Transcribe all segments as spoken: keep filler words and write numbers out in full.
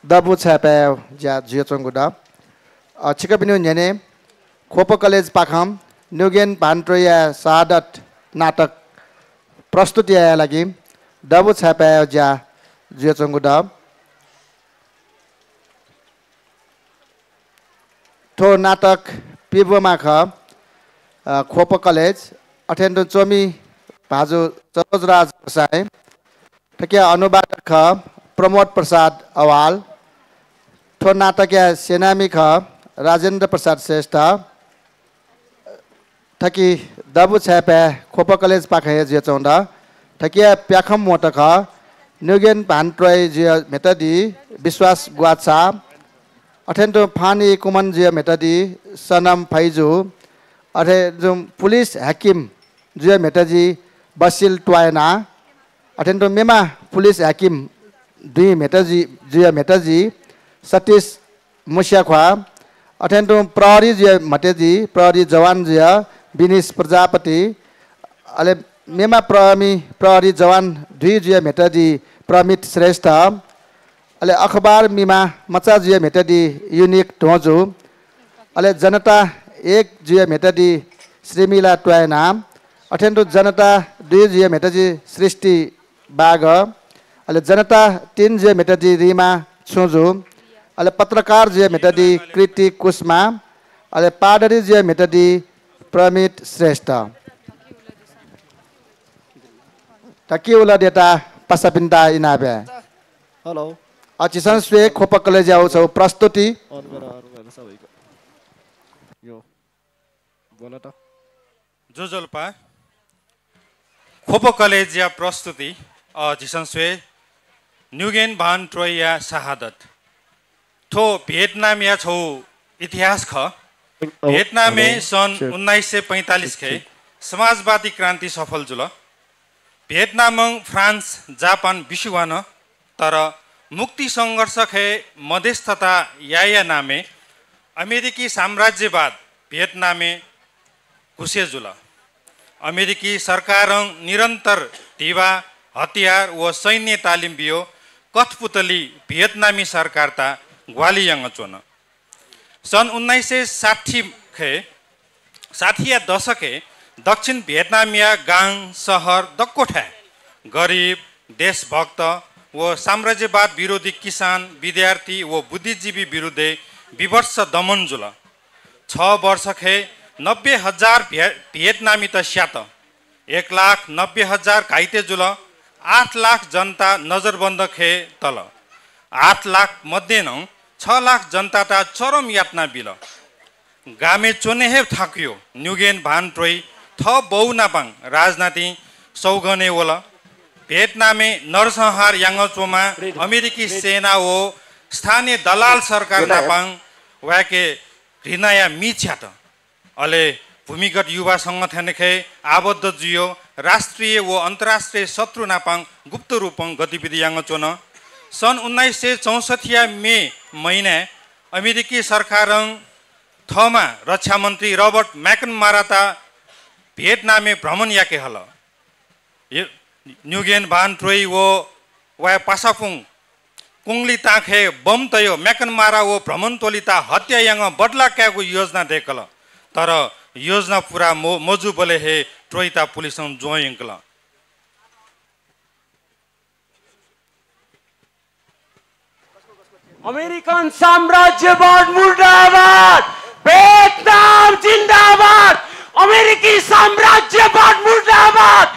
दबू छाय्पाय् ज्या जुयाच्वंगु दु। अ, छिकपिनिगु न्ह्यःने ख्वप कलेजपाखं न्युगेन भान ट्रोय्या शहादत नाटक प्रस्तुत यायेया लागि दबू छाय्पाय् ज्या जुयाच्वंगु दु। थ्व नाटक पिब्वमा खः, अ, ख्वप कलेज, अथें तुं च्वमि भाजु सरोजराज गोसाई, थुकिया अनुवादक खः प्रमोद प्रसाद अवाल। थ्व नाटकया सेनामि खः राजेन्द्र प्रसाद श्रेष्ठ। थुकी दबू छाय्पाय् ख्वप कलेजपाखें हे जुयाच्वंगु दु। थुकिया प्याखं म्वत खः न्युगेन भान ट्रोय जुया म्हेतुदी विश्वास ग्वाछा, अथें तुं फानी कुमन जुया म्हेतुदी सनम फैजु, अथें तुं पुलिस हाकिम जुया म्हेतुदी बसिल ट्वायना, अथें तुं मेमा पुलिस हाकिम दुई म्हेतुदी, जुया म्हेतुदी सतीश मुस्याख्वाः, अथें तुं प्रहरी जुया म्हेतुदी, प्रहरी जवान जुया बिनिश प्रजापति, अले मेमा प्रहरी, प्रहरी जवान दुई जुया म्हेतुदी प्रमित श्रेष्ठ, अले अखबार मिमा मचा जुया म्हेतुदी युनिक ध्वजु, अले जनता एक जुया म्हेतुदी श्रीमिला ट्वायना, अथें तुं जनता दुई जुया म्हेतुदी सृष्टि बाग, अले जनता तीन जुया म्हेतुदी रिमा छुजु, अले पत्रकार जुया म्हेतुदी कृति कुसमा, अले पादरी जुया म्हेतुदी प्रमित श्रेष्ठ। थुकी उलः दयेत पासापिन्त इनाप याये। हेलो। अ, झीसं स्वये ख्वप कलेजया छगू प्रस्तुति। On गर, on गर सबैको। यो, बोल त। ज्वजलपा। ख्वप कलेजया प्रस्तुति, अ, झीसं स्वये न्युगेन भान ट्रोय्या शहादत। थ्व भियतनामया छगू इतिहास खः। भियतनामय् सन् उन्नाइस सय पैंतालिस खय् समाजवादी क्रान्ति सफल जुल। भियतनामं फ्रान्स, जापान बिस्युं वन, तर मुक्ति संघर्षखय् मध्यस्थता याया नामय् अमेरिकी साम्राज्यवाद भियतनामय् घुसे जुल। अमेरिकी सरकारं निरन्तर धिबा, हतियार व सैन्य तालिम बियो कठपुतली भियतनामी सरकारता ग्वाहालि यानाच्वन। सन् उन्नाइस सय साठी खय्, साठीया दशकय् दक्षिण भियतनामया गांव, शहर दक्वथाय् गरिब, देशभक्त व साम्राज्यवाद विरोधी किसान, विद्यार्थी व बुद्धिजीवी विरुद्धय् विभत्स दमन जुल। छ वर्षखय् नब्बे हजार भ्या-, भियतनामीत स्यात। एक लाख नब्बे हजार घाइते जुल। आठ लाख जनता नजरबन्द खय् तल। आठ लाख मध्ये नं छ लाख जनताता चरम यातना बिल। गामय् च्वने हे थाकुयो न्युगेन भान ट्रोय थः बौ नापां राजनातिं सौगनय् वल। भियतनामय् नरसंहार यानाच्वंम्ह अमेरिकी सेना व स्थानीय दलाल सरकार नापां वय्कः घृणाया मि छ्यात। अले भूमिगत युवा संगठनखय् आबद्ध जुयो राष्ट्रिय व अन्तर्राष्ट्रिय शत्रु नापां गुप्त रूपं गतिविधि यानाच्वन। सन् उन्नाइस सय चौसठीया मे महिनाय् अमेरिकी सरकारं थःम्ह रक्षामन्त्री रबर्ट म्याकनमाराता भियतनामय् भ्रमण याके हल। न्युगेन भान ट्रोय व वया पासापुं कुंगलितांखय् बम तयो म्याकनमारा व भ्रमण टोलीता हत्या यानाः बदला कायेगु योजना दय्कल। तर योजना पूरा मजूबलय् हे ट्रोयता पुलिसं ज्वं यंकल। अमेरिकन साम्राज्यवाद मुर्दाबाद, भियतनाम जिन्दाबाद। अमेरिकी साम्राज्यवाद मुर्दाबाद,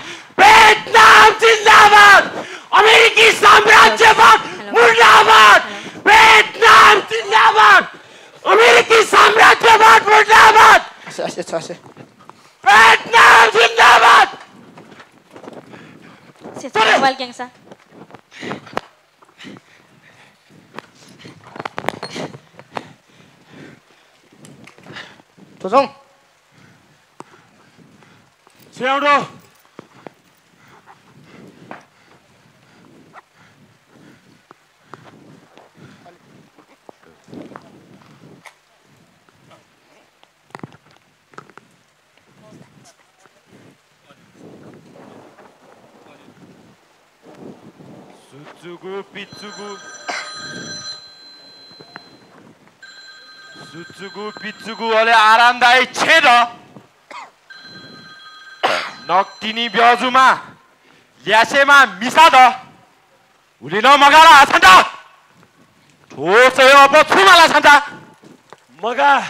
भियतनाम जिन्दाबाद। अमेरिकी साम्राज्यवाद मुर्दाबाद, भियतनाम जिन्दाबाद। अमेरिकी साम्राज्यवाद मुर्दाबाद। भियतनाम जिन्दाबाद। सुचुगु पिचुगु दुचुगु बिचुगु अले आरामदायी छेँ द। नकतिनि ब्यजुमा ल्यासेमा मिसा द। उलि नं मगाः ला छन्त? थ्व सय् अप्वः छु माला छन्त? मगाः,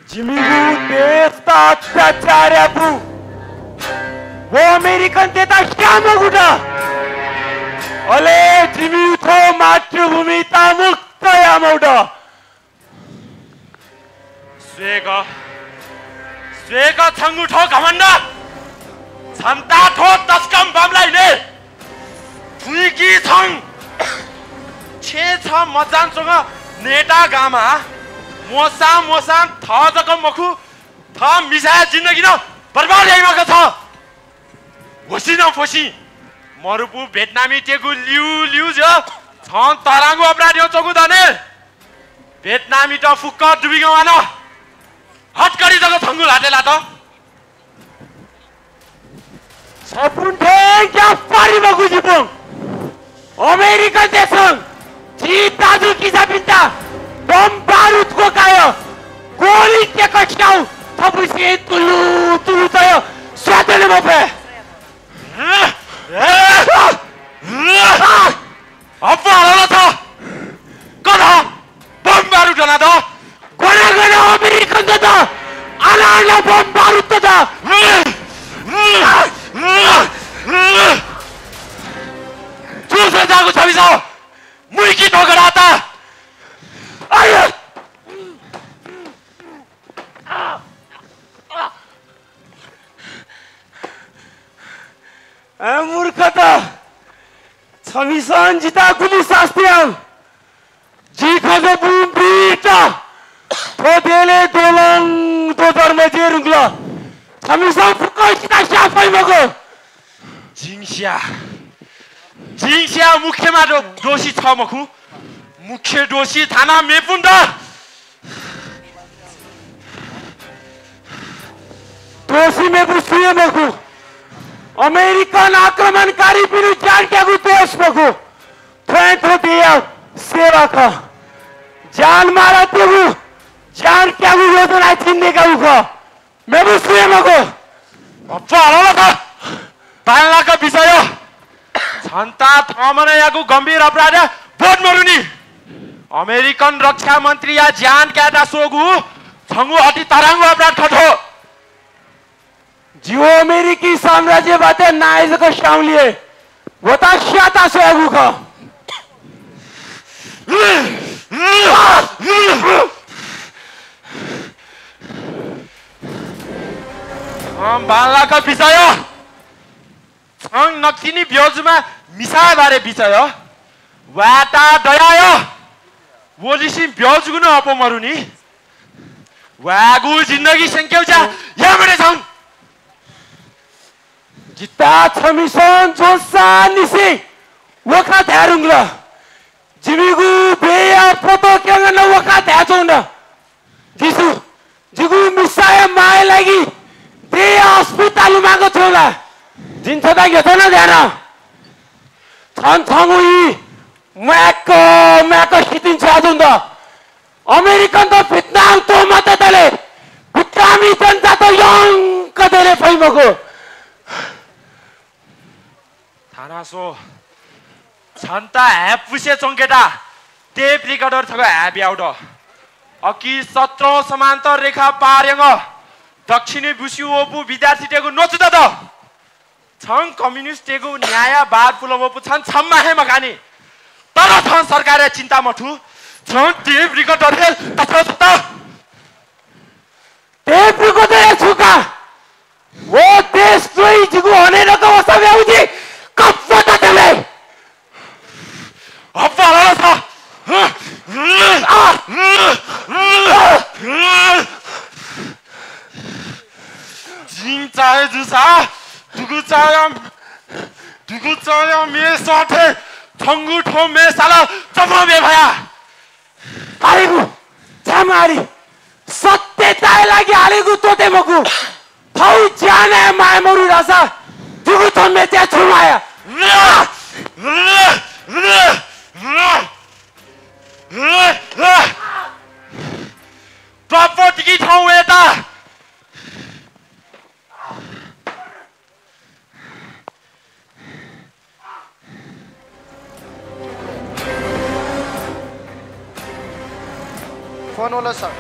जिमिगु देशत अत्याचार यापु व अमेरिकनतय्त स्यायेमाःगु द। अले जिमिगु थ्व मातृभूमित मुक्त यायेमाःगु द। स्वय्क, स्वय्क छंगु थ्व घमण्ड। छन्त थ्व तसकं बांमलाइने। थुइकी छं। छेँ छ मचान च्वंगु नेता गामा। मोसां मोसां थः जक मखु, थः मिसाया जिन्दगी नं बर्बाद याइमाःगु छ। होसिं नं फोसिं। मरुपु भियतनामीतय्गु ल्यू ल्यू जुयाः छं तःधंगु अपराध यानाच्वंगु दने। भियतनामीत फुक्क दुबिगं वान। हत्कडी जक छंगु ल्हातय् लात। छपुं थें क्या पारि मखु जिपुं। अमेरिकन देशं झी दाजुकिजापिन्त बम बारुद क्वकाः गोली टेकस्याउ थपुसे तुलु तुलु तय स्यातले मफे। अप्वः हालाल छ। कन बम बारुद दनात। गन गन अमेरिकन दत। आना आना बम बारुद दत। चुस जागु छमिस। मुइकी नगराता। आय। ए मूर्खत, छमिसं जितः गुलि सास्ती याउ। जि खंगु बुँ बीत थ्व देलय् दोलं दोदर मजुइ धुंकल। छमिसं फुक्कसित स्याये फइ मखु। जिं स्या, जिं स्या मुख्यमा दो-, दोषी छ मखु। मुख्य दोषी थाना मेपुं द। दोषी मेपु सुं हे मखु। अमेरिकन आक्रमणकारीपिनिगु ज्यान क्यागु दोष मखु। थ्वय् थ्व देय्या सेवा खः। ज्यान मारातय्गु ज्यान क्यागु योजना जिं न्यंकागु खः। मेपु सुं हे मखु। अप्वः हालाल छ। बांलाक बिचाः या। छन्त थःम्हं याःगु गम्भीर अपराधय् बोध मदुनि। अमेरिकन रक्षा मन्त्रीया ज्यान कायेत स्वःगु छंगु अति तःधंगु अपराध खः थ्व। जिगु अमेरिकी साम्राज्यवादया नायः जक स्याउँलि हे वता स्यायेत स्वयागु खः। अँ, बांलाक बिचाः या। छं नकतिनि ब्यजुमा मिसाया बारे बिचाः या। वायेत दया या। वलिसिं ब्यजुगु नं अप्वः मदुनि। वायेगु जिन्दगी स्यंकेगु ज्या याये मते छं। जितः छमिसं ज्वंसांनिसें वखा धाये धुंकल। जिमिगु देय्या पत्तो क्यंगु नं वखा धायेच्वंगु नं। जिसु, जिगु मिसाया मांया लागि देय्या अस्पताल लुमांक च्वं ला? जिं छता न्ह्यथना धाये नं। छं छंगु ई म्वाय्क म्वाय्क सितिं छ्वयाच्वंगु द। अमेरिकनत भियतनाम त्वःमात दले भियतनामी जनतात यंक दले फइ मखु। थाना स्व। छन्त हाय् पुसे च्वंकेत tape recorder छगू हाय् बियाउ द। अकि सत्रौं समान्तर रेखा पार यंग दक्षिणी बुस्यु वःपु विद्यार्थीतय्गु न्वचु दत। छं कम्युनिस्टतय्गु न्यायवाद पुला वःपु छं छम्ह हे मगानि। तर छं सरकारया चिन्ता मथु। छं tape recorder हे तछ्वः छुत। Tape recorder हे छु का? व देशद्रोही जिगु हने दक वसः ब्याउ जि कप्पा ततले। अप्पा ला छ। जिं चाहे जुसा, दुगु चाया, दुगु चाया मे साथे छंगु थो मे साला चपा मे भया। हालेगु, छाय् हाले? सत्यताया लागि हालेगु त्वःते मखु। थौ ज्यानय् माया मरु धाःसा दुगु थो मे च्या छु माया? ला, ला, ला, ला। कन होला सर।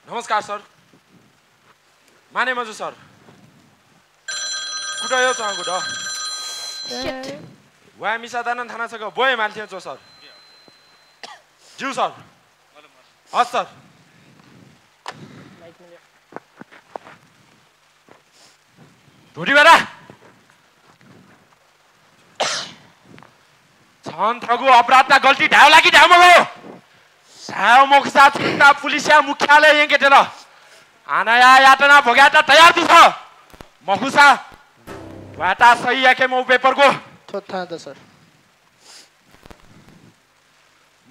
नमस्कार सर। माने मजु सर। कुठयो चंगु द। Shit। वा मिसा दानन थाना छक ब्वये माल थियं च्वँ सर। ज्यू सर। हस् सर। धुरी बेरा। छं थःगु अपराधता गल्ती धायेगु लागि धायेगु मखु। धायेगु मखुसा छन्त पुलिसया मुख्यालय यंके त्यन। हानाया यातना भोगायेत तयार दु छ। मखुसा वायेत सही याके मउ paper को। थ्व थाहा द सर।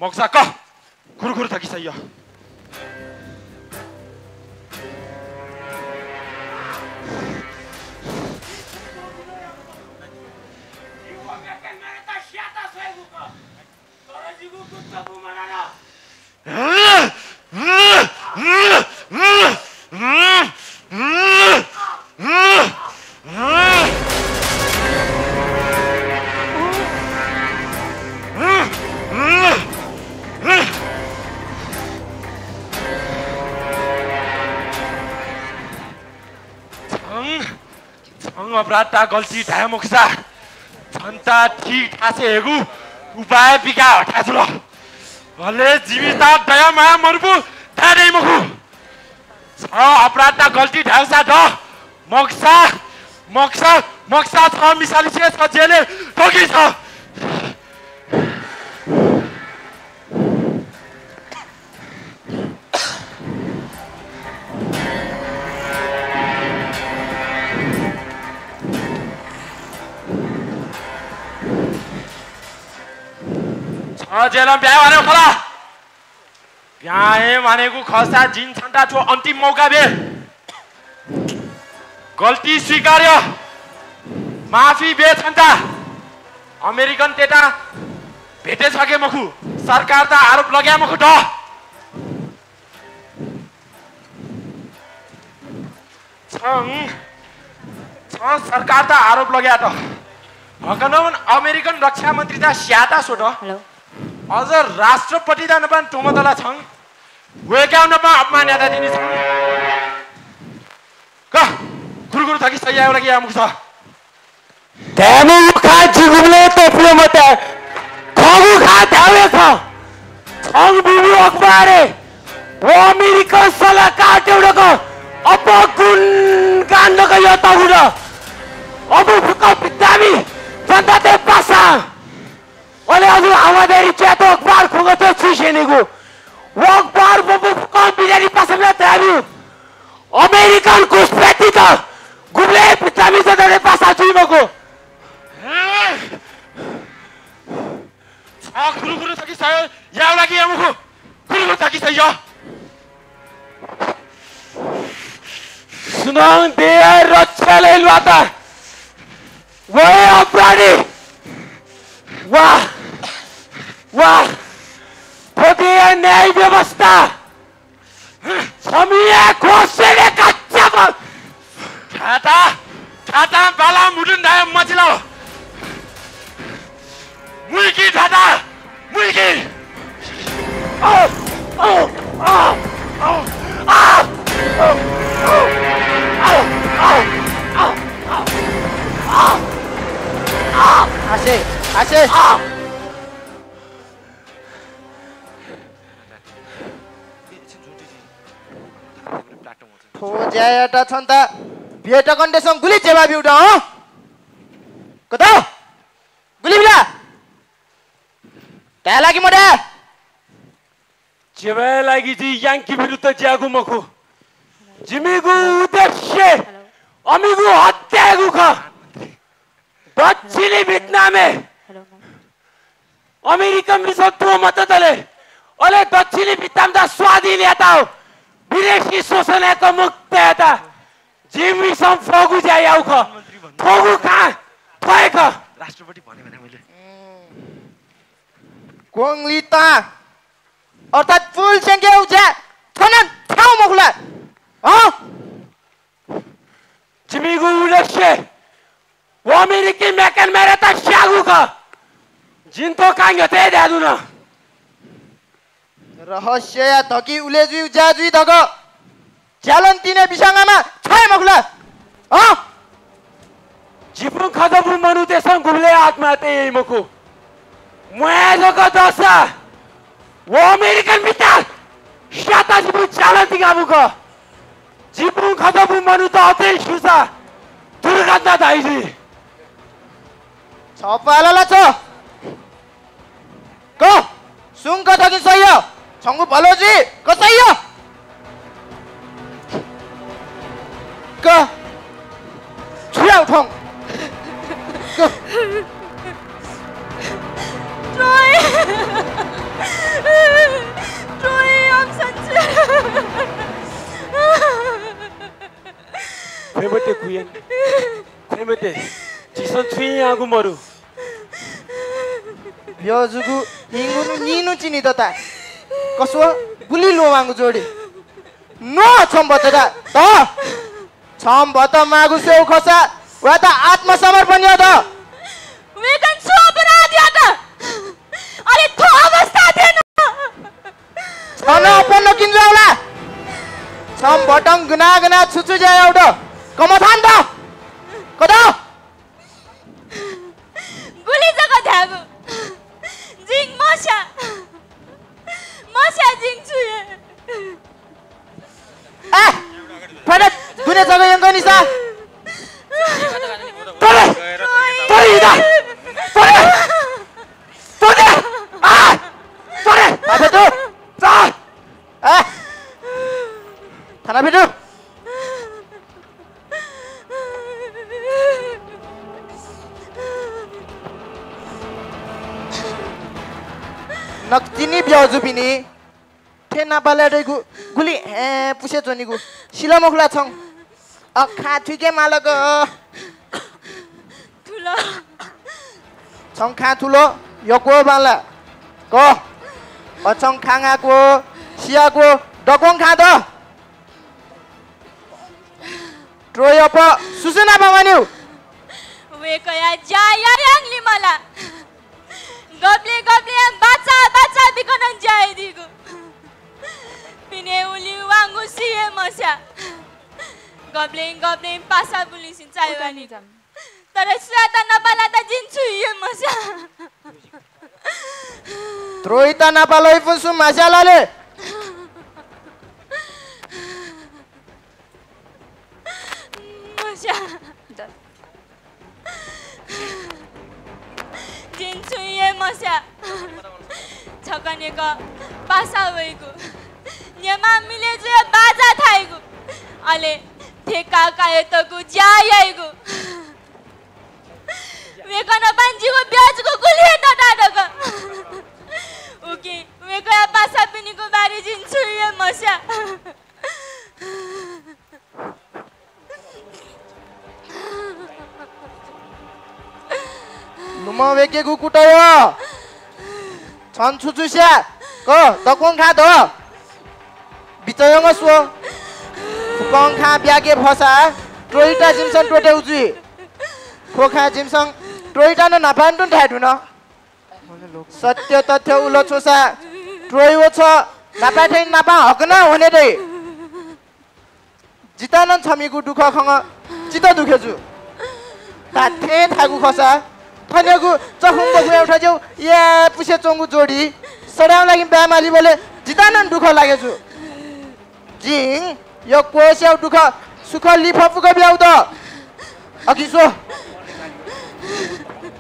मखुसा कः, खुरुखुरु थकि सही यः। छं, छं अपराधता गल्ती धाये मखुसा छन्त ठीक थासय् हयेगु उपाय बिका हथाय् जुल। अले जिमित दया माया मरुपु धाये दइ मखु। छ अपराधता गल्ती धाःसा द, मखुसा, मखुसा, मखुसा छ मिसालिसे छ जेलय् तोकी छ। छ जेलं ब्याहा वानेगु खला। ब्याहा हे वानेगु खःसा जिं छन्त थ्व अन्तिम मौका बे। गल्ती स्वीकार या। माफी बे छन्त। अमेरिकनतय्त भेटे छके मखु। सरकारत आरोप लगे मखु द। छं, छं सरकारत आरोप लगे यात। हकनं अमेरिकन रक्षा मन्त्रीत स्यायेत स्वत। Hello। अझ राष्ट्रपतित नापं त्वमत ला छं। वय्कःयात नापं अपमान यात तिनि छं। कः, खुरुखुरु थकि सही यायेगु लागि याये मखु छ। धायेमाःगु खँ जिं गुबलें त्वपुल मते। खःगु खँ धायेगु खः। छं ब्यूगु अखबारय् व अमेरिकन सल्लाहकार तेउडक अप्वः गुणगान जक यःतःगु द। अबु फुक्क भित्तामि जनतातय् पासा। अले अजू हावादारी च्यात अखबार खुगत छुइसेनिगु। व अखबार बबु फुक्क बिजारी पासा बिला धायेगु। अमेरिकन घुसपैठीत गुबलें भित्तामि जनतातय् पासा जुइ मखु। छ खुरुखुरु थकि सही यायेगु लागि याये मखु। खुरुखुरु थकि सही या। सुनां देय् रक्षा याये ल्वात। व हे अपराधी। वा। वा। थ्व देय् न्याय व्यवस्था। छमिया खोसेले कच्चा बल। थाता, थाता बाला मुदुन धाये मजिल। मुइकी थाता, मुइकी। आसे, आसे। थ्व ज्यायात छन्त भेटकन्टेसं गुलि जेबा ब्यूत, हँ? कत? गुलि बिला? धाये ला कि मधाये? जेबाया लागि जिं याङ्की विरुद्ध ज्याःगु मखु। जिमिगु उद्देश्य अमिगु हत्या यायेगु खः। दक्षिणी भियतनामय् अमेरिकन मिसन त्वःमततले, अले दक्षिणी भियतनामत स्वाधीन यायेत, विदेशी शोषणयात मुक्त यायेत जिमिसं फुगु ज्या याःगु खः। थुगु खँ थ्व हे खः। राष्ट्रपति भने भने मैले। क्वंगलितां अर्थात् फुल संख्याय् ज्या थन छाउ मखु ला? हँ? जिमिगु उद्देश्य व अमेरिकी म्याकन म्यारेता स्याःगु खः। जिं थ्व कांग्यतय् धयादु नं। रहस्यया धकी उले जुइ ज्या जुइ धक झ्यालं तिने बिस्यां गामा छाय् मखु ला? अँ? जिपुं खजबु मनूतय्सं गुबलय् आत्महत्या याइ मखु। म्वाये जक दःसा व अमेरिकन मिता स्याता जिपुं झ्यालं तिगाबु खः। जिपुं खजबु मनूत अथे स्यूसा दुर्घटना धाइ जुइ। छ पाला ला छ। क, सुं क धकिं सही हो। छंगु भलो जुइ, क सही हो। क, छु याउ थौं। क। ट्रोय। ट्रोय, आम सच्चे। ख्वये मते कुयन। ख्वये मते। झीसं छुं याःगु मरु। ब्यजुगु हिंगुनु निनु चिनि दता। कसो गुलि ल्ववांगु जोडी। नो छम्बत दा। त छम्बत मागु सेउ खसा। वयात आत्मसमर्पण या द। वेकन छु अपराध यात? अले थ्व अवस्था थें न। छन अपन किन जाउला। छम्बतं गुना गुना छुछु ज्या याउ द। कमथान द। कद। गुलि जक धायेगु। जिं मस्या। मस्या जिं छु याये। ए, थन दुने जक यंकनिसा। तले, तले इदा, तले, तले, आ, तले, आ, भेटु, आ, ए, थाना भेटु। नक्तिनि ब्यजुपिनि थें नापालय् दइगु गुलि हे पुसे च्वनीगु सिल मखु ला छं? अ, खा थुइके मालक। थुल। छं खा थुल, यक्व बांला। क, अ, छं खा ङाक्व, सियाक्व, दक्वं खा द। त्रोयप सुसुना बामानिउ। वय्कःया ज्या यायां लिमला। गबले गबले बाचा बाचा बिकनं ज्या यादीगु। पिने उलि वांगु सिये मस्या। गबले गबले पासा बुलिसिं चाय्वानि। तर सुयात नपालात जिं छु हे मस्या। त्रोयिता नापालय् पुसु मास्या लाले। मस्या। जिं छुं हे मस्या। छकः न्ह्यःक पासा वइगु। न्यमा मिले जुया बाजा थाइगु। अले ठेका कायेतःगु ज्या याइगु। वय्कः नाप जिगु ब्यजुगु गुलि हे ततादक। उकिं वय्कःया पासापिनिगु बारे जिं छुं हे मस्या। नुम्ह वय्केगु कुतः। छं छु छु स्या? क, दक्वं खा ध। बिचयंगः स्व। फुक्कं खा ब्याके फसा त्रोयिता जिमिसं त्वःते उजुइ। थ्व खा जिमिसं त्रोयिता नं न्हापां तुं थाय् धुन। सत्य तथ्य उल छ्वसा त्रोय व छ नापा थें नापा हकनं हने दइ। जिता नं छमिगु दुःख खंगः जित दुःखे जू। धात्थें धायेगु खःसा थनेगु चखुं बखुं याउ थज्याउ या पुसे च्वंगु जोडी सदां लागि बाय् मालीबलय् जिता नं दुःख लागे जू। जिं यक्वस्याउ दुःख सुख लिफपुक ब्याउ द। अकिं स्व।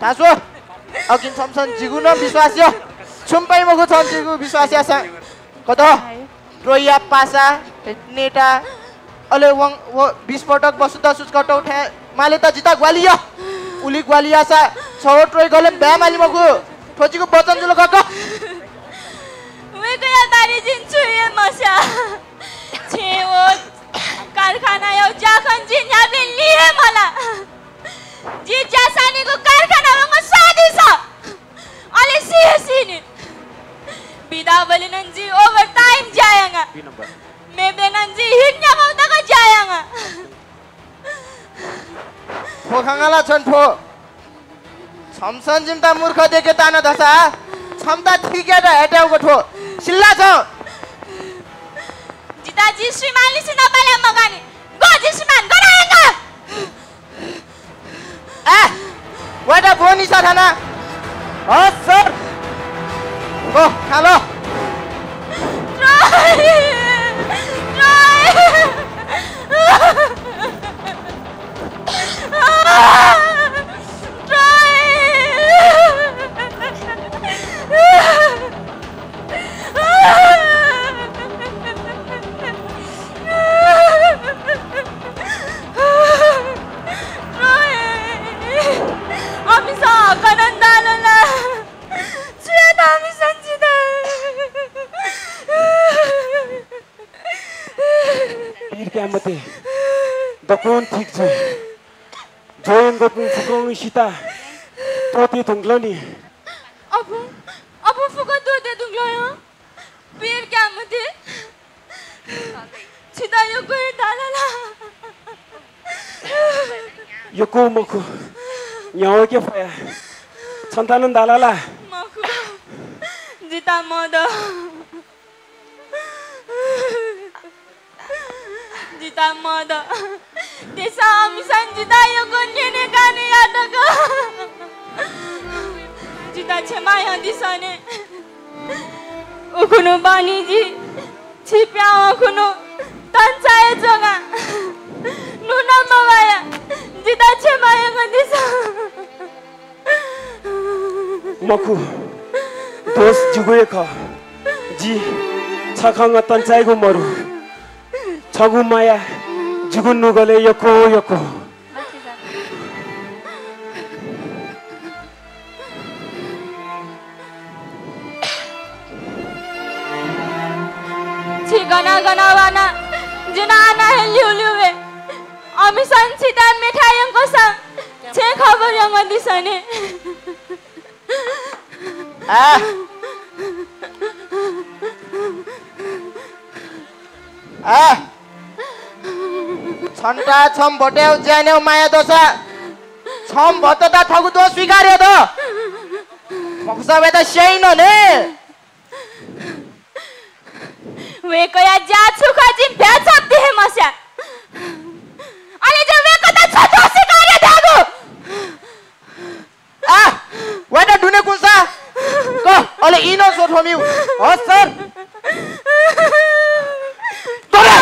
धा स्व। अकिं छम्हं जिगु नं विश्वास या। छुं पाइ मखु छं जिगु विश्वास याःसां। कत? त्रोयया पासा, नेता, अले वं, व बिस पटक वसुधा सूचकतौ थें मालेत जिता ग्वालि या। उलि ग्वालि याःसा छ व त्रोय गले बाय् माली मखु। थ्व जिगु वचन जुल खः। वय्कःया बारे जिं छुं हे मस्या। छेँ व कारखानाया ज्याखँ जिं न्ह्याबलें लि हे मला। जि ज्या सानीगु कारखाना वंगु स्वादिस। अले सि हे सिनि। बिदाबलय् नं जि overtime ज्या याना। मेबलय् नं जि हिट न्यागू तक ज्या याना। थ्व खंगा ला छन थ्व। छम्हस्यां जिमित मूर्ख देके ताना धसा छम्हस्यां थीकेत हयेत्यागु थ्व। सिल्ला छं। जितः जि श्रीमानलिसे नापलाये मगानि। ग्व जि श्रीमान, ग्व नायंक। ए, वयात ब्वनिसा थाना। हस् सर। ग्व, हालो। अमिसं हकनं दाल ला? छु यात अमिसं जितः? पीर काये मते। दक्वं ठीक जुइ। ज्वयंगःपिं फुक्कं सिताः त्वःते धुंकल नि। अबुं, अबुं फुक्क त्वःते धुंकल हँ। पीर काये मते। छितः यक्व हे दाल ला? यक्व मखु, न्ह्यावंके फया। छन्त नं दाल ला? मखु, जितः मदु। जितः मदु। तेसं अमिसं जितः यक्व न्यने काने यात का। जितः क्षमा यानादिसँ ने। उखुन्हु बहनी जि छिप्यां उखुन्हु तंचाय् च्वंगा। नुगः मवाया। जितः क्षमा यानादिसँ। मखु, दोष जिगु हे खः। जि छ खंगा तंचाय्‌गु मरु। छगू माया जिगु नुगलय् यक्व यक्व। छि गन गन वाना, जि नं आना हे ल्यूल्यू वये। अमिसं छितः मेथाय् यंकूसां छेँ खबर यंकादिसँ ने। आ। आ। छन्त छम्ह भतय् ज्यानय् माया दःसा छम्ह भतत थःगु दोष स्वीकार यात। मखुसा वय्‌त स्याइन ने। वय्‌कःया ज्या छु खः जिं भ्याछाप दे हे मस्या। अले जिं वय्‌कःत छु दोष स्वीकार यायेगु? आ, वय्‌त दुने कुसा। क, अले ई नं स्वथ्वमिउ। हस् सर। तोरे।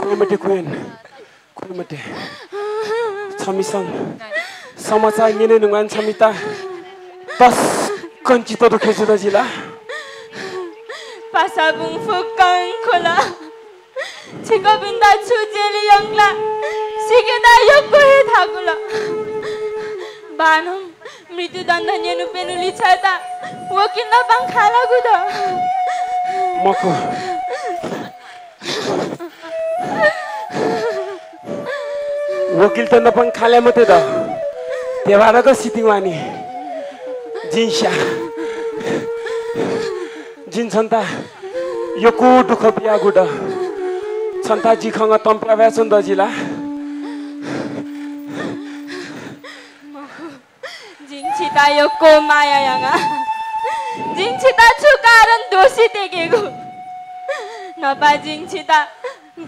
क्वय् मते क्वय्। क्वय् मते। छमिसं समाचार न्यने नुगः छमित तसकं चित्त दुःख जुल जिला। पासाबुं फुक्कं खुल। छिकपिन्त छु जेलय् यंकल, सीकेत यक्व हे थाकुल। बाःनं मृत्युदण्ड न्यनु प्यन्हु लिछ्वयेत वकिल नाप खालागु द। मखु। वकिलत नाप खाले मते द। ध्यबा दक सितिं वानि। जिं स्या। जिं छन्त यक्व दुःख बियागु द। छन्त जि खंगः तंप्याः वयाच्वंगु द जिला। जिं छित यक्व माया याना। जिं छित छु कारण दोषी तयेकेगु? न्हापा जिं छित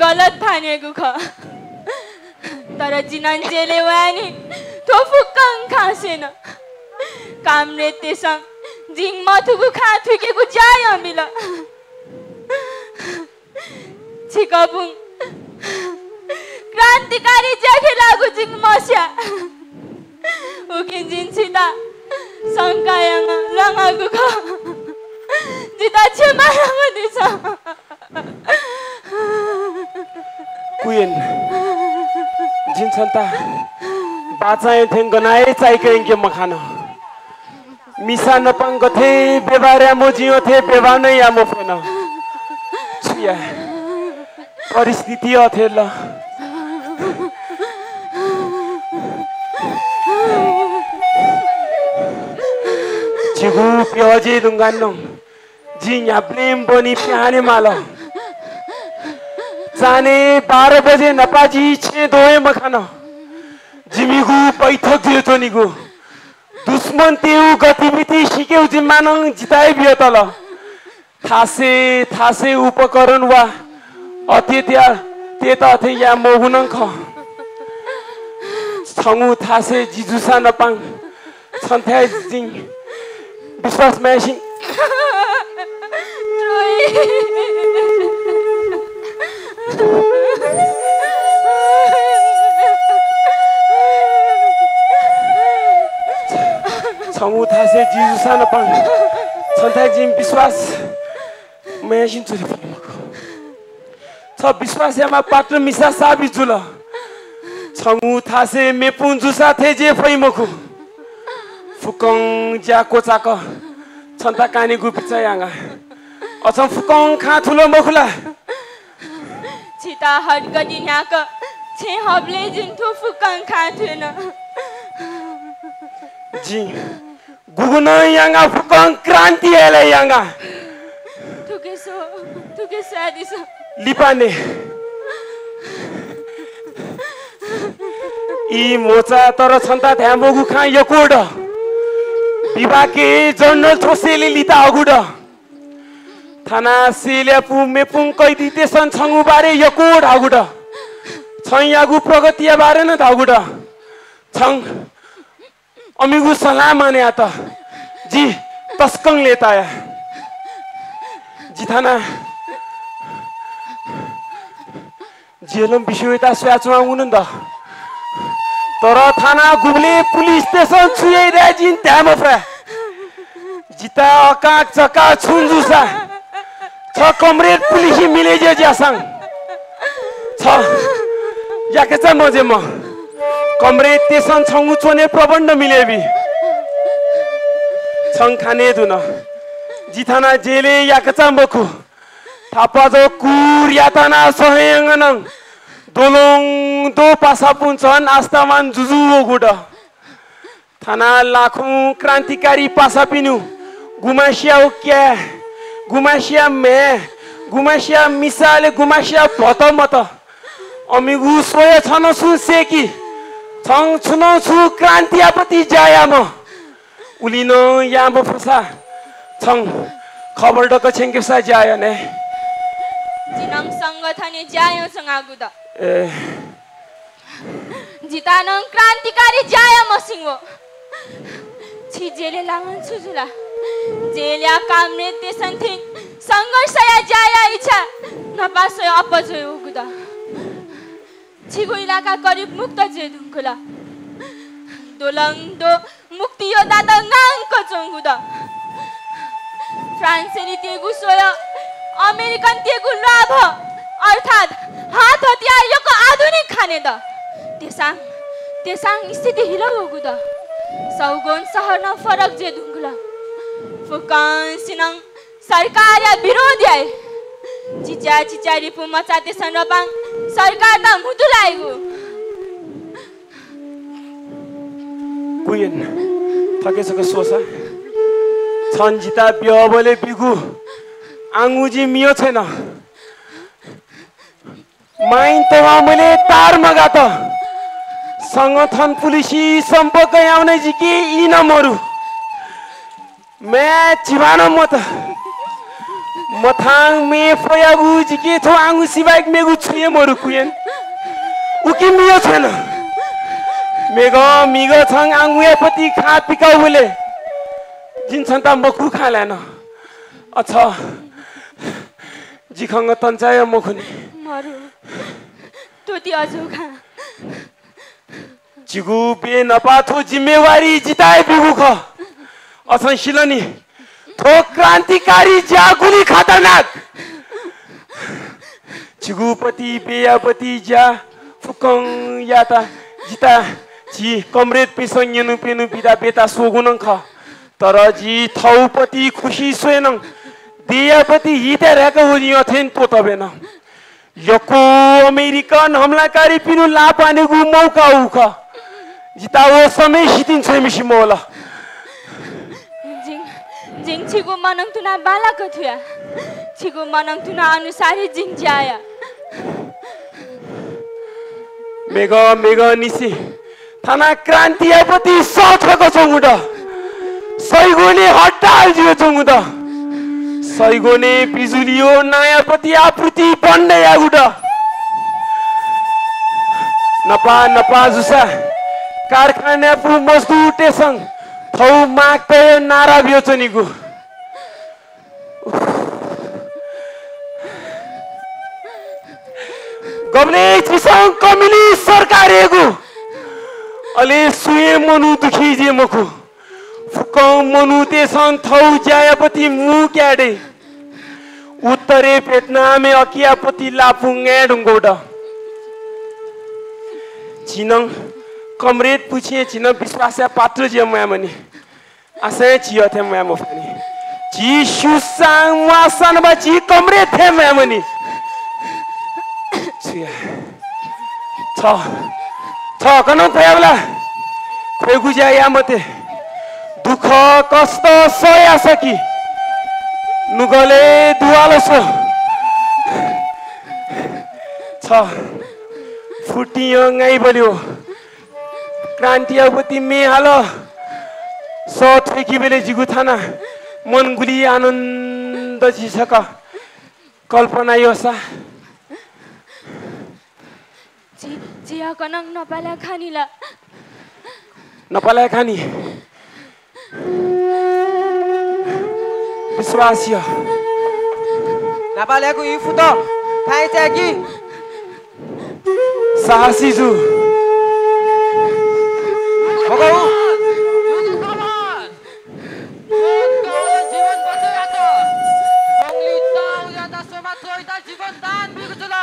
गलत भानेगु खः। तर जि नं जेलय् वयानि थ्व फुक्कं खँ स्यन। कामरेडतय्‌सं जिं मथूगु खँ थुइकेगु ज्या यानाबिल। छिकपिं क्रान्तिकारी ज्याखँय् लाःगु जिं मस्या। उकिं जिं छितः शंका यानाः ल्वानागु खः। जितः क्षमा यानादिसँ। कुयेन, जिं छन्त बाचांया थें गनं हे चाय्‌के यंके मखन। मिसा नापं गथे व्यवहार यायेमाः जिं अथे व्यवहार नं याये मफुन। छु याये, परिस्थिति अथे ल। झीगु प्यः जुइ धुंकाः नं जिं न्ह्याबलें ब्वने पिहां हनेमाल। चान्हय् बाह्र बजे न्हापा जि छेँय् दये मखन। जिमिगु बैठक जुयाच्वनीगु। दुश्मनतय्‌गु गतिविधि सीकेगु जिम्मा नं जितः हे बियातल। थासय् थासय् उपकरण वा अतिथितय्‌त अथे याये मवःगु नं खः। छंगु थासय् जि जूसां नं पां छन्थाय् जिं विश्वास मयासें। छंगु थासय् जि जूसां नं पां छन्थाय् जिं विश्वास मयासें च्वने फइ मखु। छ विश्वास यायेमाः पात्र मिसा साबित जुल। छंगु थासय् मेपुं जूसा थें जुइ फइ मखु। फुक्कं ज्या क्वचाक छन्त कानेगु बिचाः याना। अझ फुक्कं खँ थुल मखु ला? छितः हड्गडी न्ह्याक छेँ हबलय् जिं थ्व फुक्कं खँ थुन। जिं गुगु नं याना फुक्कं क्रान्ति याये याना। थुके स्व, थुके स्वयादिसँ। लिपा ने। ई मोचा तर छन्त धायेमाःगु खँ यक्व दु। विभागय् जर्नल थ्व सेलय् लिता हःगु दु। थाना सेलया पु मेपुं कैदीतय्‌सं छंगु बारे यक्व धाःगु दु। छंयागु प्रगतिया बारे नं धाःगु दु। छं अमिगु सल्लाह मानय् यात। जि तसकं लय्ताया। जि थाना जेलं बिस्युं वयेत स्वयाच्वनागु नं दु। तर थाना गुबलें पुलिसतय्‌सं छु याइ धाये जिं धाये मफया। जितः अकाक चकाक छुं जूसा छ कमरेड पुलिसं मिले जुयाः ज्यासां छ याकःचा मज्यूम्ह। कमरेडतय्‌सं छंगु च्वने प्रबन्ध मिले बी। छं खाने धुन। जि थाना जेलय् याकःचा मखु। थापाजो कुर याताना सहेंगनं दोलों दो पासापुं झन आस्थावान जुजु वःगु दु। थाना लाखौं क्रान्तिकारी पासापिनु गुमासिया उक्या, गुमासिया म्ये, गुमासिया मिसाले गुमासिया भत मत। अमिगु स्वया छन सुं सेकी। छं छुनं छु क्रान्ति आपत्ति ज्या याम। उलि नं याये मफुसा छं खबर दक्व छ्यंकेसा ज्या याने। जिनं संगठनय् ज्या यानाच्वनागु दु। ए। जितः नं क्रान्तिकारी ज्या याये मस्यंगु। छि जेलय् लानाः छु जुल? जेलया कामरेडतय्‌सं थें संघर्षया ज्या याये इच्छा न्हापा स्वयाः अप्वः जुयावःगु दु। छिगु इलाका करिब मुक्त जुइ धुंकल। दोलंदो मुक्ति योद्धात नांक च्वंगु दु। फ्रान्सेलीतय्‌गु स्वया अमेरिकनतय्‌गु ल्वाभ अर्थात् हात हतियार यक्व आधुनिक खाने दु। तेसां, तेसां स्थिति हिला वःगु दु। सौगोन शहर नं फरक जुइ धुंकल। फुक्कंसिनं सरकारया विरोध याइ। चिच्या चिच्या रिपु मचातय्‌सं रपां सरकारत म्हुतु लाइगु। कुयेन, थके छकः स्वसा। छं जितः ब्यःबलय् ब्यूगु आंगु जिं मिया छ्वय्न। माइन तवांबलय् तार मगात। संगठन पुलिसं सम्पर्क यानाः जिके ई नं मरु। म्ये चिभां नं मत। मथां म्ये फ्वयागु जिके थ्व आंगु सिबाय्क मेगु छुं हे मरु कुयेन। उकिं मिया छ्वय्न। मेगः मिगः छं आंगुया पति खा पिकाउबलय् जिं छन्त मखु खँ ल्हायेन। अछ जि खंगः तंचाया मखुनि। मरु। त्वःति अजू खा। जिगु बे न्हापा थ्व जिम्मेवारी जितः हे ब्यूगु खः। अछं सिल नि, थ्व क्रान्तिकारी ज्या गुलि खतरनाक। जिगु पति बेया पति ज्या फुक्कं याता जिता झी कमरेडपिन्सं न्यनु प्यनु बिदा बेता स्वःगु नं खः। तर जि थौ पति खुसी स्वये नं देया पति हितय् ह्राय्‌क वजि अथें त्वःतब्यन। यक्व अमेरिकन हमलाकारीपिनु लापानेगु मौका उख। जिता व समय सितिं छ्वय्‌मिसि मवल। जिं, जिं छिगु मनंतुना बालाक थुया। छिगु मनंतुना अनुसार हे जिं ज्याया। मेघ, मेघ निसि थाना क्रान्तिया पति सः थ्वक च्वंगु द। सैगोने हड्डाल जुया च्वंगु द। सैगोने बिजुली व नाया पति आपूर्ति बन्द यागु द। नपा नपा जुसा कारखानापु मजदुरतेसं थौ माग तय नारा बियो च्वनिगु। गबलें झीसं कम्युनिस्ट सरकार यागु, अले सुये मनू दुखी जे मखु। फुक्कं मनूतेसं थौ ज्यायापति मू क्याडे। उत्तरे भेटनामे अकियापति लापु ङाय् धुंगु द। झिनं कमरेड पुछें झिनं विश्वासया पात्र जे म्वाय्‌मनि। आसें झी अथे म्वाये मफुनि। झी स्यूसां म्वाःसां बा झी कमरेड थें म्वायेमनि। छु याये? छ, छ कनं फयाबला। ख्वयेगु ज्या याये मते। दुःख कष्ट सया सकी। नुगलय् दुवाल स्व। छ फुटिं ङाइबल्यो। क्रान्तियापति म्ये हाल। सः थ्वय्‌केबलय् जिगु थाना मन गुलि आनन्द झी छकः कल्पना यःसा। झी, झी हाकनं नपालय् खानि ला? नपालय् खानि। विश्वास या। न्हापालाय्‌गु ई फुत थाय् चाय्‌कि। साहसी जु। मगौ। जीवन बचय् यात। बंगली ताउयात सोमा त्वइता जीवन दान बीगु जुल।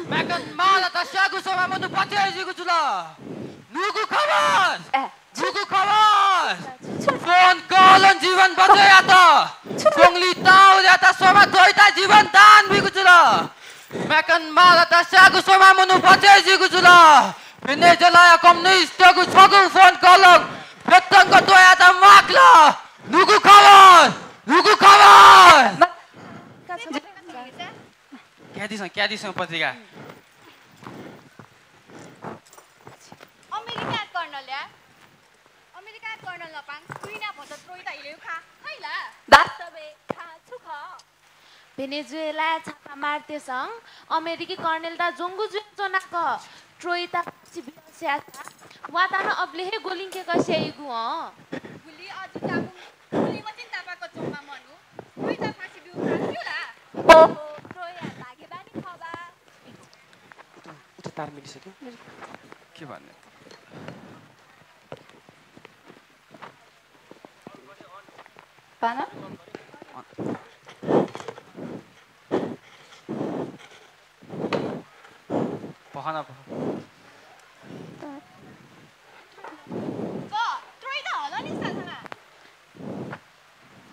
म्याकन मालात स्याःगु सोमा मनू बचय् जुइगु जुल। नुगु खबर। ए, नुगु खबर। फोन कलं जीवन बचय् यात। बंगली ताउयात सोमा त्वइता जीवन दान बीगु जुल। म्याकन मालात स्याःगु सोमा मनू बचय् जुइगु जुल। भेनेजुएलाया कम्युनिस्टयागु छगू फोन कलं बेतंक त्वयात माकल। नुगु खबर, नुगु खबर। क्यादिसँ, क्यादिसँ पत्रिका। अमेरिका कर्नल या, अमेरिका कर्नल नपां कुइना भचा त्रोइता इलेउ खा, खैला? वास्तवय् खा छु खः? भेनेजुएलाय् छापा मारतेसं अमेरिकी कर्नेलता ज्वंगु जुया च्वनाक त्रोइता फाँसी बियस याःसा वातानं अबलय् हे ग्वलिंकेक स्याइगु हं। गुलि अजि ताकुं गुलि मतिन तापाक च्वंम्ह मनू त्रोइता फाँसी बिउ खा क्यू ला? ओहो, त्रोया भाग्यमानी खः बा। उता, उता तार मिलिसक्यो। के भन्ने? पाना? पहना पह। क, त्रोइता हल नि सा थाना।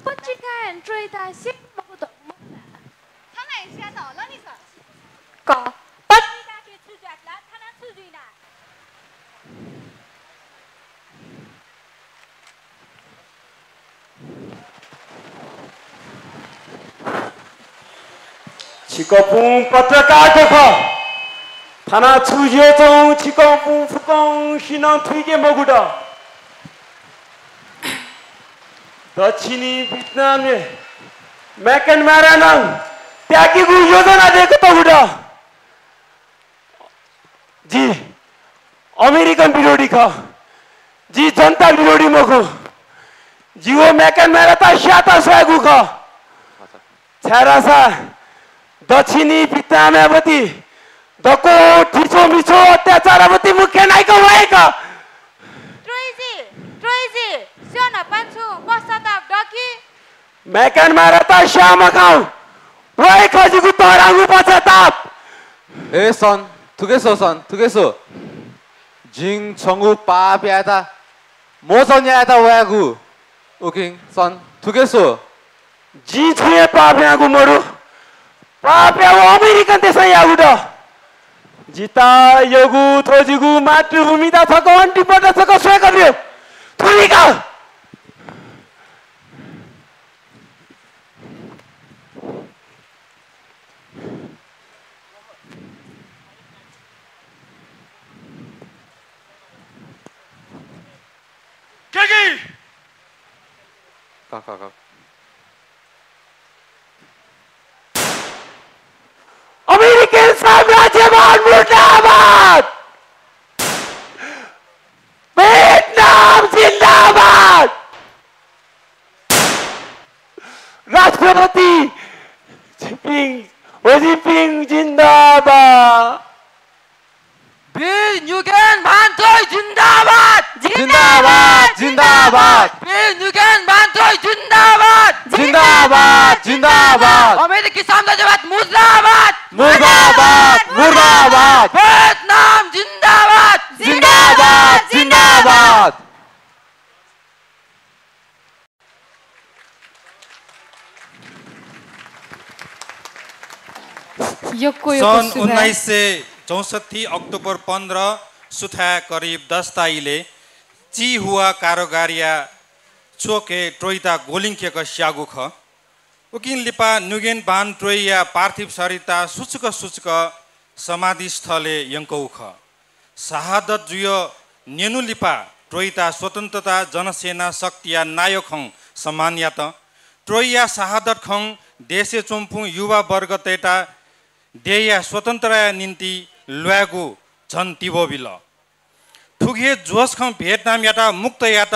पत्रिकाय् त्रोइता से मगु धर्म। थाना हे स्यात हल नि सा। क, पत्रिका के छु ज्याकला, थाना छु जुइना। छिकपुं पत्रकार खः। थाना छु जुयाच्वं छिकपुं फुक्कं सिनं थुइके मगु द। दक्षिणी भियतनामय् म्याकनमारानं त्याकेगु योजना दय्‌कतःगु द। जि अमेरिकन विरोधी खः। जि जनता विरोधी मखु। जि व म्याकनमारात स्यायेत स्वयागु खः। छाय्‌धाःसा दक्षिणी भियतनामयापति दक्व थिचो मिचो अत्याचारयापति मुख्य नायक वय्‌कः म्याकान माराता श्यामा खाऊ। वय् खः जिगु तःधंगु पश्चाताप। ए सन, थुके स्व सन, थुके स्व। जिं छंगु पाप यायेत मोचन यायेत वयागु। उकिं सन, थुके स्व। जिं छुं हे पाप याःगु मरु। पाप याःगु अमेरिकन देशं याःगु दु। जितः यःगु थ्व जिगु मातृभूमित छकः अन्तिमपटक छकः स्वयेका ब्यु। थुलिका। केकी। का, का, का। अमेरिकन साम्राज्यवाद मुर्दाबाद। भियतनाम जिन्दाबाद। राष्ट्रपति जिनपिङ, हो जिनपिङ जिन्दाबाद। वीर न्युगेन भान त्रोही जिन्दाबाद। जिन्दाबाद, जिन्दाबाद। वीर न्युगेन भान त्रोही जिन्दाबाद। जिन्दाबाद, जिन्दाबाद। अमेरिकी साम्राज्यवाद मुर्दाबाद। मुर्दाबाद, मुर्दाबाद। भियतनाम जिन्दाबाद। जिन्दाबाद, जिन्दाबाद। यक्व यक्व सन् सुभाय्। उन्नाइस सय चौसट्ठी अक्टोबर पन्ध्र सुथाय् करिब दसता इलय् चिहुवा कारागारया च्वकय् त्रोहीता ग्वलिंकेक स्याःगु खः। उकिं लिपा न्युगेन भान त्रोहीया पार्थिव शरीरता सुचुक सुचुक समाधिस्थलय् यंकःगु खः। शहादत जुयः न्यन्हु लिपा त्रोहीता स्वतन्त्रता जनसेना शक्तिया नायःखं सम्मान यात। त्रोहीया शहादतखं देशय् च्वंपिं युवा वर्गतय्‌त देय्‌या स्वतन्त्रताया निंतिं ल्वायेगु झन तिबः बिल। थुगु हे जोसखं भियतनामयात मुक्त यायेत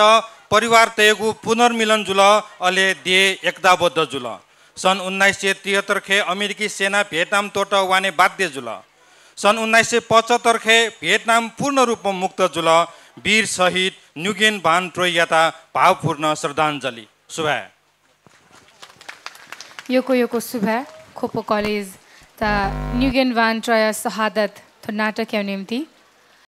परिवारतय्‌गु पुनर्मिलन जुल, अले देय् एकताबद्ध जुल। सन् उन्नाइस सय त्रिहत्तर खय् अमेरिकी सेना भियतनाम त्वःतः वाने बाध्य जुल। सन् उन्नाइस सय पचहत्तर खय् भियतनाम पूर्ण रूपमा मुक्त जुल। वीर शहीद न्युगेन भान त्रोहीयात भावपूर्ण श्रद्धाञ्जली। सुभाय्। यक्व यक्व सुभाय् ख्वप कलेजयात न्युगेन भान त्रोहीया शहादत थ्व नाटकया निंतिं।